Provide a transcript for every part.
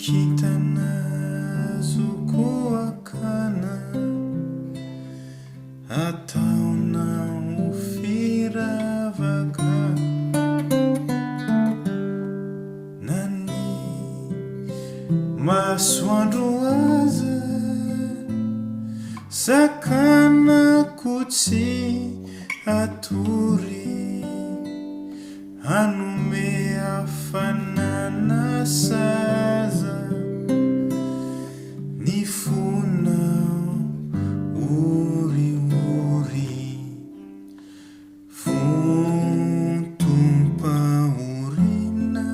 kintana azoko akana Ataonao firavaka Na ny masoandro aza Sakanako tsy hatory Hanome hafanana saza Ny fonao oriory Vontom-pahoriana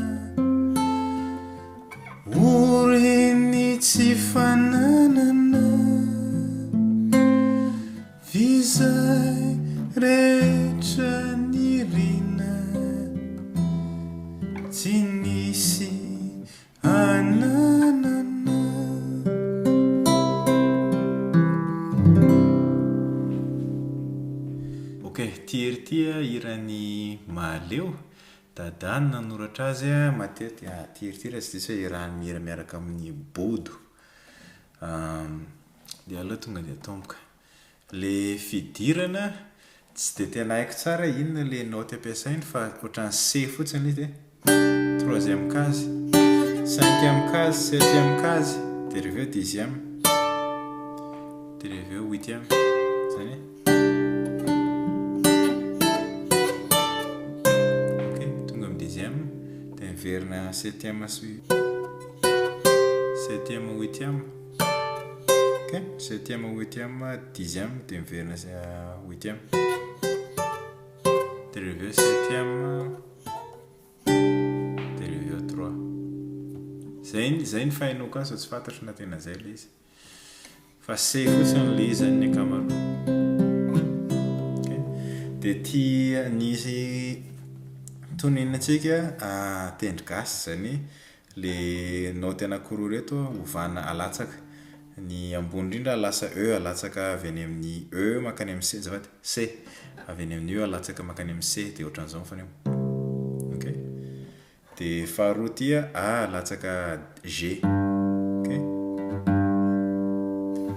Orin'ny tsy fananana F'izay rehetra nirina Tsy nisy ananana. Ok, ity hira ity hiran'i Mahaleo, Dada no nanoratra azy matetika, ity hira ity raha tsy diso aho iarahany mihira miaraka amin'i Bodo. Dia aleo tonga dia atomboka. Le fidirana tsy dia tena haiko tsara inona le naoty ampiasainy fa ohatran'ny C fotsiny le izy dia troisième case, cinquième case, septième case, dia rehefa eo dixième, dia rehefa eo huitième, zany hoe. Ok, tonga amin'ny dixième, dia miverina septième sy septième huitième. Ok, septième, huitième, dixième, dia miverina huitième. Dia rehefa eo septième, dia rehefa eo trois. Zay, zay ny fahenoako azy fa tsy fantatro na tena zay ilay izy. Fa C fotsiny ilay izy ny ankamaroany. Ok, dia ity ny tononina-tsika tendry gasy izany hoe Le naoty anakiroa ireto ovana alatsaka, ny ambony indrindra lasa E alatsaka avy any amin'ny E mankany amin'ny C, azafady, C, avy any amin'ny E alatsaka mankany amin'ny C dia ohatran'izao ny faneo. Ok. Dia faharoa ity A alatsaka G. Ok.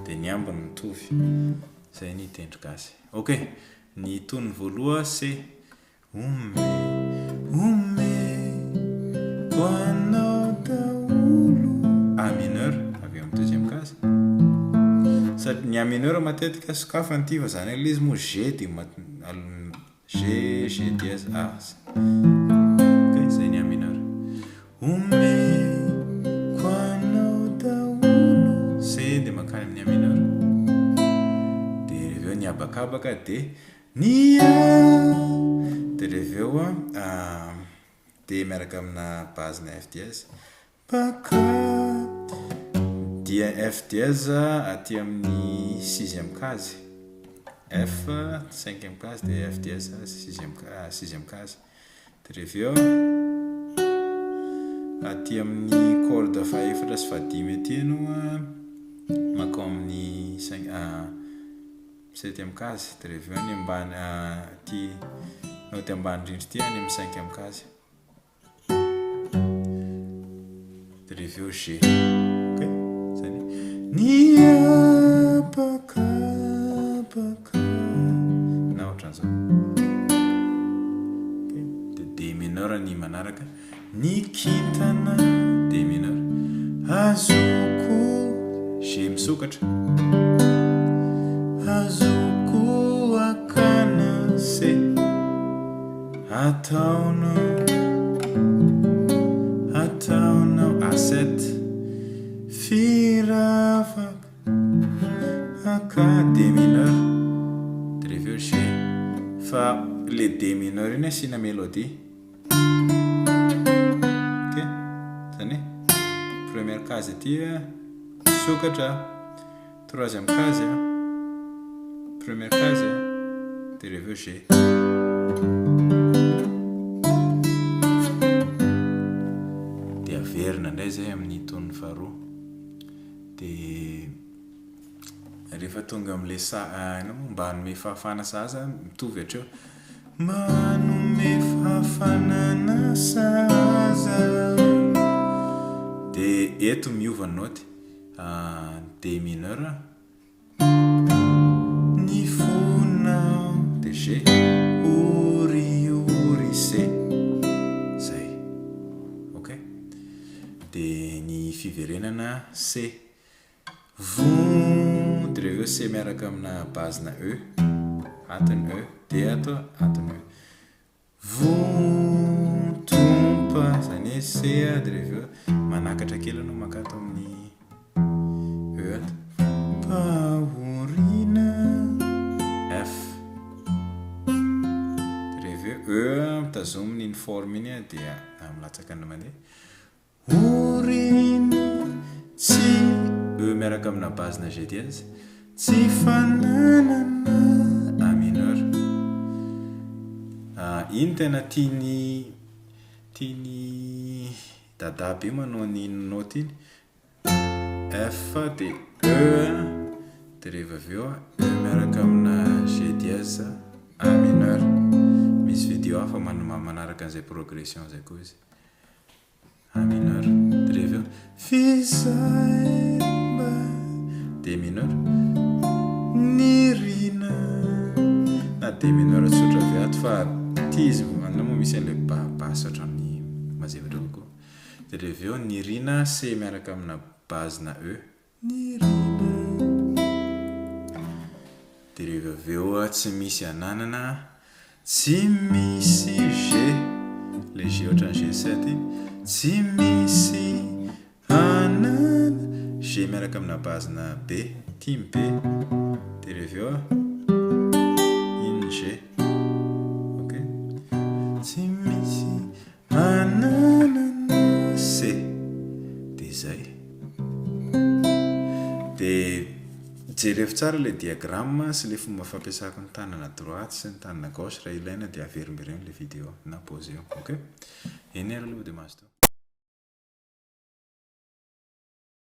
Dia ny ambiny mitovy. Izay ny tendry gasy. Ok. Ny tonony voaloha C. Ome, omeko anao daholo. A mineur avy eo amin'ny deuxième case. Sady ny A mineur matetika sokafana ity fa zany hoe ilay izy moa G dia G, G dièse, A. Ok, zay ny A mineur. Omeko anao daholo. C dia mankany amin'ny A mineur. Dia avy eo ny habakabaka dia Ny a dia rehefa eo a D miaraka amina base na F dièse Paka dia F dièse aty amin'ny sixième case F cinquième case dia F dièse sixième sixième case dia rehefa eo aty amin'ny corde fahefatra sy fahadimy aty ianao a mankao amin'ny cinq Septième case, dia rehefa avy eo any ambany ity naoty ambany indrindra ity any amin'ny cinquième case. Dia rehefa eo G. Ok? Zany. Ny habakabaka na ohatran'izao. Ok? Dia D mineur ny manaraka. Ny kintana D mineur Azoko G misokatra Azoko akana C Ataonao Ataonao A7 Firavaka Aka D mineur Dia rehefa eo G Fa le D mineur iny asiana mélodie. Ok, zany hoe première case aty misokatra, troisième case, première case, dia rehefa eo G. Dia averina indray izay amin'ny tonony faharoa. Dia Rehefa tonga amin'ilay sa inona moa mba hanome fahafahana sahaza mitovy hatreo. Mba hanome fahafanana sahaza. Dia eto miova ny naoty D mineur. Ny fonao. Dia G. Ory ory C. Zay. Ok. Dia ny fiverenana C. Von. Dia rehefa eo C miaraka amina base-na E. Ato ny E. Dia ato, ato ny E. Vontompa, izany hoe C dia rehefa eo manakatra kely ianao mankato amin'ny E ato. Pahoriana. F. Dia rehefa eo E mitazomina iny forme iny dia milatsaka ny mandeha. Oriny tsy. E miaraka amina base na G dièse. Tsy fananana. A mineur. Iny tena tian'i tian'i Dada be manao an'iny note iny. F dia E dia rehefa avy eo E miaraka amina G dièse A mineur. Misy video hafa manaraka an'izay progression izay koa izy. A mineur, dia rehefa eo F'izay mba D mineur, nirina. Na D mineur tsotra avy ato fa ity izy anona moa misy an'ilay ba basse ohatran'ny mazevatra kokoa. Dia rehefa eo nirina C miaraka amina base na E. Nirina. Dia rehefa avy eo tsy misy ananana, tsy misy G, ilay G ohatran'ny G7 iny, tsy misy anana. G miaraka amina base-na B, ity ny B, dia rehefa avy eo iny ny G, ok, tsy misy Ananana C dia izay. Dia jerevo tsara ilay diagramme sy ilay fomba fampiasako ny tanana droite sy ny tanana gauche raha ilaina dia averimbereno ilay video na paozeo ok. Eny ary aloha dia mazotoa.